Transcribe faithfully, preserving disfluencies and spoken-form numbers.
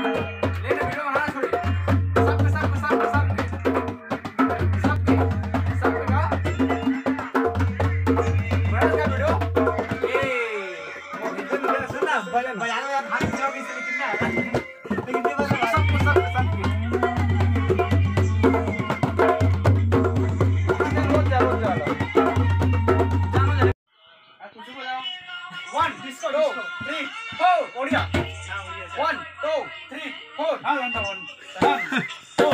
ले ना, वीडियो बनाना छोड़िए। सबके, सबके, सबके, सबके। सबके, सबके का? बड़ा का वीडियो? ए, वो वीडियो में सुन ना, बजा, बजाने वाला हाथ खींचा भी इसलिए कितना है। लेकिन ये बस सबके, सबके, सबके। रोज जा, रोज जा। जानो जा। One, two, three, four, Odia. One, two, three, four. हाँ, वन, वन, वन, टू।